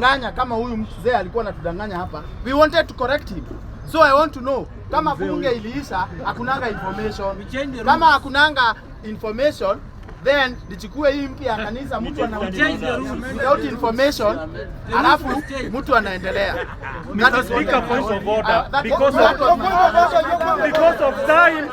anatudanganya kama huyu mzee alikuwa anatudanganya hapa, we wanted to correct him. So I want to know kama bunge iliisha, hakunanga information. Kama hakunanga information, then nichukue hii mpya ya kanisa, mtu ana without information, alafu mtu anaendelea. That Mr. is what Speaker, point of order. Because that of was my- because of time,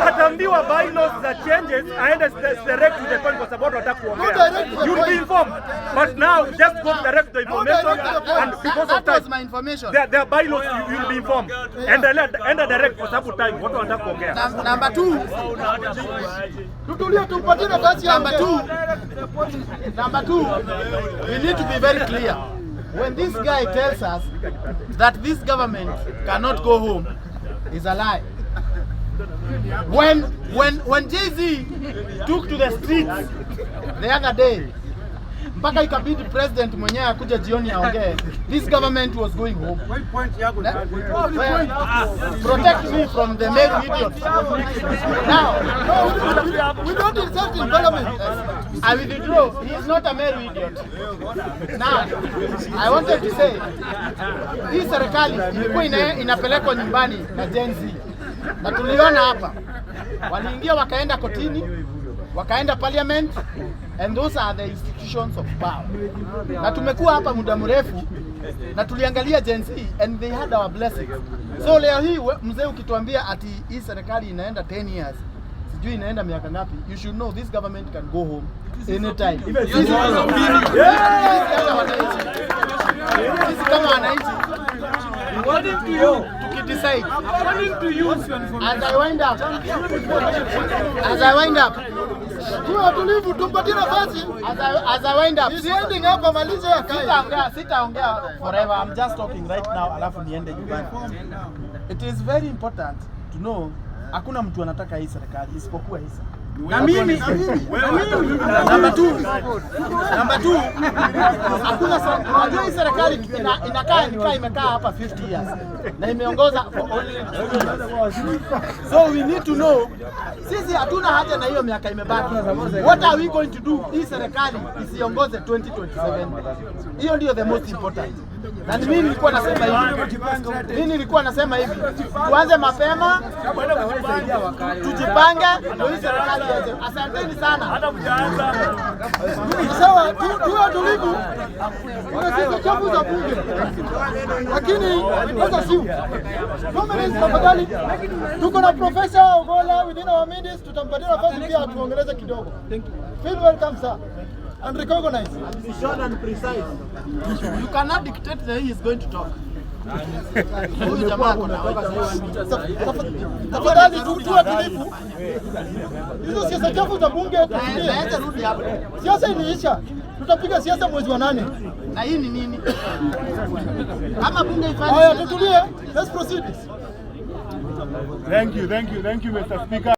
ataambiwa bylaws za changes aende direct to the point kwa sababu wataka kuongea. Direct to the You'll be point. informed. But now just go direct to the information Direct to the point. and because That of was time. my information. There are bylaws, you'll be informed. Endelea, enda direct kwa sababu time watu wanataka kuongea. Number two, Tutulie, tumpatie nafasi number aongee. two, number two, we need to be very clear. When this guy tells us that this government cannot go home, is a lie. When Gen Z took to the streets the other day, mpaka ikabidi president mwenyewe akuja jioni aongee, this government was going home. Well, protect me from the male idiots. Now, No, we don't insult in parliament. I withdraw. He is not a Meru idiot. Now, I wanted to say hii serikali ilikuwa inapelekwa nyumbani na Gen Z, na tuliona hapa waliingia wakaenda kotini, wakaenda parliament, and those are the institutions of power. Na tumekuwa hapa muda mrefu na tuliangalia Gen Z and they had our blessings. So leo hii mzee ukituambia ati hii serikali inaenda 10 years, sijui inaenda miaka ngapi, you should know this government can go home anytime. Sisi kama wananchi tukidecide. As I wind up, Tuwe watulivu, tumpatie nafasi. As I wind up, He's ending hapa, malize akae. Sitaongea forever. I'm just talking right now, alafu niende nyumbani. It is very important to know hakuna mtu anataka hii serikali isipokuwa Isa. Na mimi. Number two, hakuna unajua hii serikali inakaa nikaa imekaa hapa 50 years na imeongoza for only 2 years. So we need to know, sisi hatuna haja na hiyo miaka imebaki. What are we going to do hii serikali isiongoze 2027? Hiyo ndio the most important. Na ni mimi nilikuwa nasema hivi, mimi nilikuwa nasema hivi, tuanze mapema, tujipange, ndio hii serikali iweze. Asanteni sana. Sawa, tuwe watulivu. Kuna siasa chafu za bunge, lakini sasa sio. 2 minutes tafadhali. Tuko na Professor Ogola within our minutes, tutampatia nafasi pia atuongeleze kidogo. Feel welcome, sir, and recognize. Short and precise. You cannot dictate the way he is going to talk. Huyu jamaa ako na Tafadhali tuwe tulivu. Hizo siasa chafu za bunge tutulie. Naweza rudi hapo. Siasa iliisha, tutapiga siasa mwezi wa nane. Na hii ni nini? Kama bunge ifanye Haya, siasa- tutulie. Let's proceed. Thank you, thank you, thank you, Mr. Speaker.